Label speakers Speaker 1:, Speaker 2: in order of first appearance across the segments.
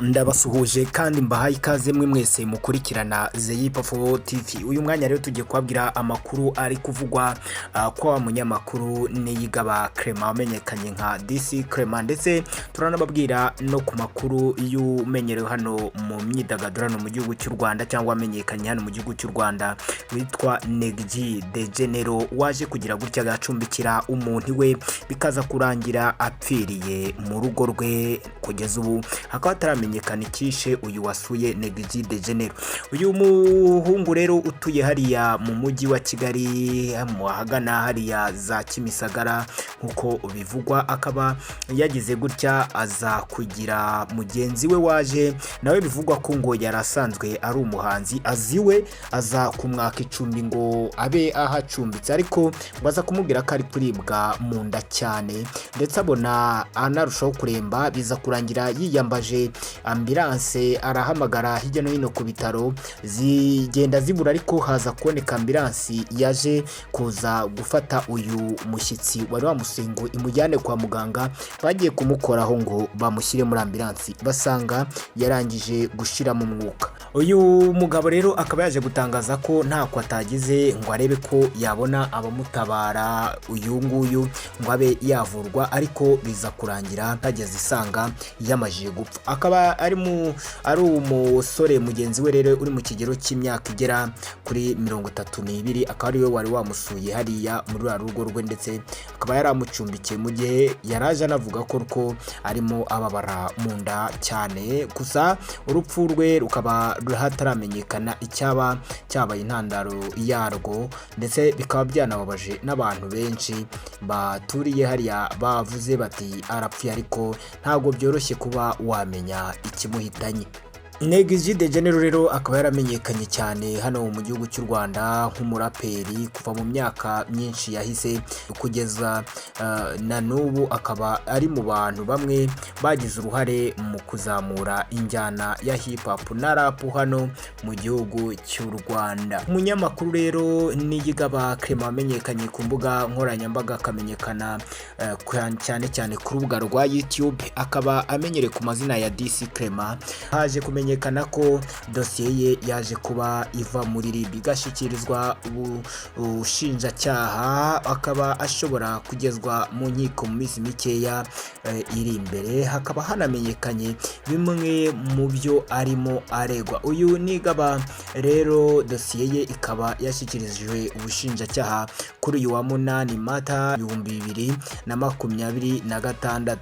Speaker 1: Ndabasuhuje kandi mbahaye ikaze mwe mwese mukurikirana Zeyipa TV. Uyu mwanya rero tugiye kubabwira amakuru ari kuvugwa kwa wa munyamakuru Niyigaba Clement wamenyekanye nka DC Clement, ndetse turanababwira no ku makuru y'umenyerewe hano mu myidagaduro hano mu gihugu cy'u Rwanda, cyangwa wamenyekanye hano mu gihugu cy'u Rwanda, witwa Neg de Genero, waje kugira gutya agacumbikira umuntu iwe, bikaza kurangira apfiriye mu rugo rwe. Kugeza ubu hakaba hataramenyekana icyishe uyu wasuye Neg de Genero. Uyu muhungu rero utuye hariya mu mujyi wa Kigali, mu ahagana hariya za Kimisagara nk'uko bivugwa, akaba yagize gutya aza kugira mugenzi we waje nawe, bivugwa ko ngo yari asanzwe ari umuhanzi aziwe, aza kumwaka icumbi ngo abe ahacumbitse, ariko ngo aza kumubwira ko ari kuribwa mu nda cyane, ndetse abona anarushaho kuremba. Biza kurangira yiyambaje ambulance, arahamagara hirya no hino ku bitaro, zigenda zibura, ariko haza kuboneka ambulance yaje kuza gufata uyu mushyitsi wari wamusuye ngo imujyane kwa muganga. Bagiye kumukoraho ngo bamushyire muri ambulance, basanga yarangije gushiramo umwuka. Uyu mugabo rero akaba yaje gutangaza ko ntako atagize ngo arebe ko yabona abamutabara uyu nguyu ngo abe yavurwa, ariko biza kurangira ageze isanga yamajije gupfa. Akaba ari umusore mugenzi we rero uri mu kigero cy'imyaka igera kuri 32, akaba ari we wari wamusuye hariya muri ruriya rugo rwe, ndetse akaba yari amucumbikiye mu gihe yaraje anavuga ko arimo ababara mu nda cyane. Gusa urupfu rwe rukaba hataramenyekana icyaba cyabaye intandaro yarwo, ndetse bikaba byanababaje n'abantu benshi baturiye hariya, bavuze bati: "Arapfuye," ariko ntabwo byoroshye kuba wamenya ikimuhitanye. Neg de Genero rero akaba yaramenyekanye cyane hano mu gihugu cy'u Rwanda nk'umuraperi kuva mu myaka myinshi yahise kugeza na n'ubu, akaba ari mu bantu bamwe bagize uruhare mu kuzamura injyana ya hip hop na rap hano mu gihugu cy'u Rwanda. Umunyamakuru rero Niyigaba Clement wamenyekanye ku mbuga nkoranyambaga, akamenyekana cyane cyane ku rubuga rwa YouTube, akaba amenyereye ku mazina ya DC Clement, haje kumenyekana ko dosiye ye yaje kuba iva muri RIB igashyikirizwa ubushinjacyaha, akaba ashobora kugezwa mu nkiko mu minsi mikeya iri imbere. Hakaba hanamenyekanye bimwe mu byo arimo aregwa. Uyu Niyigaba rero dosiye ye ikaba yashyikirijwe ubushinjacyaha kuri uyu wa 8 Mata 2026.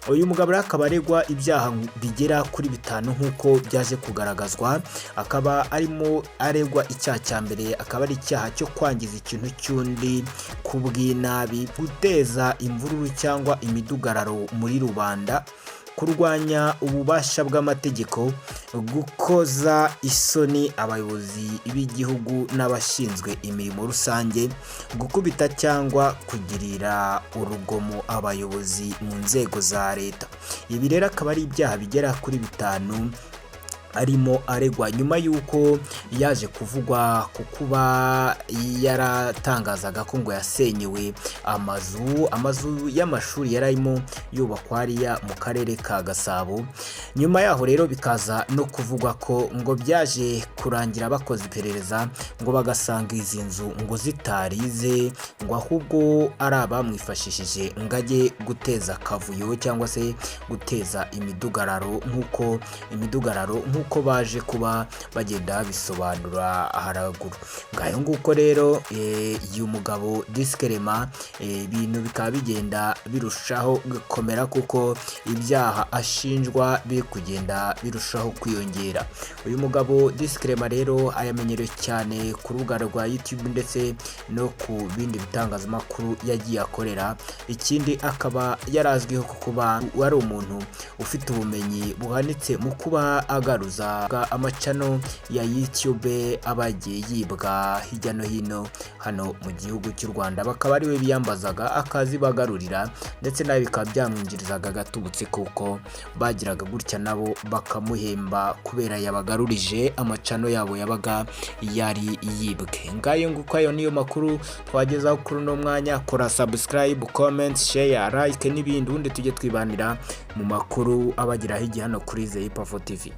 Speaker 1: Uyu mugabo rero akaba aregwa ibyaha bigera kuri bitanu nk'uko byaje kugaragazwa. Akaba arimo aregwa icyaha cya mbere, akaba ari icyaha cyo kwangiza ikintu cy'undi ku bw'inabi, guteza imvururu cyangwa imidugararo muri rubanda, kurwanya ububasha bw'amategeko, gukoza isoni abayobozi b'igihugu n'abashinzwe imirimo rusange, gukubita cyangwa kugirira urugomo abayobozi mu nzego za leta. Ibi rero akaba ari ibyaha bigera kuri bitanu arimo aregwa, nyuma y'uko yaje kuvugwa ku kuba yaratangazaga ko ngo yasenyewe amazu y'amashuri yari arimo yubakwa hariya mu karere ka Gasabo. Nyuma yaho rero bikaza no kuvugwa ko ngo byaje kurangira bakoze iperereza, ngo bagasanga izi nzu ngo zitarize, ngo ahubwo ari abamwifashishije ngo ajye guteza akavuyo cyangwa se guteza imidugararo, nk'uko baje kuba bagenda babisobanura haraguru. Ngayo nguko rero, uyu mugabo DC Clement, ibintu bikaba bigenda birushaho gukomera kuko ibyaha ashinjwa biri kugenda birushaho kwiyongera. Uyu mugabo DC Clement rero ayamenyerewe cyane ku rubuga rwa YouTube ndetse no ku bindi bitangazamakuru yagiye akorera. Ikindi akaba yarazwiho ku kuba ari umuntu ufite ubumenyi buhanitse mu kuba agaruza bagaruza amachannel ya YouTube aba yagiye yibwa hirya no hino hano mu gihugu cy'u Rwanda, bakaba ariwe biyambazaga akazibagarurira, ndetse nawe bikaba byamwinjirizaga agatubutse, kuko bagiraga gutya nabo bakamuhemba kubera yabagarurije amachannel yabo yabaga yari yibwe. Ngayo nguko, ayo niyo makuru twagezaho kuri uno mwanya. Kora subscribe, comment, share, like n'ibindi, ubundi tujye twibanira mu makuru abageraho igihe hano kuri Zeyipa TV.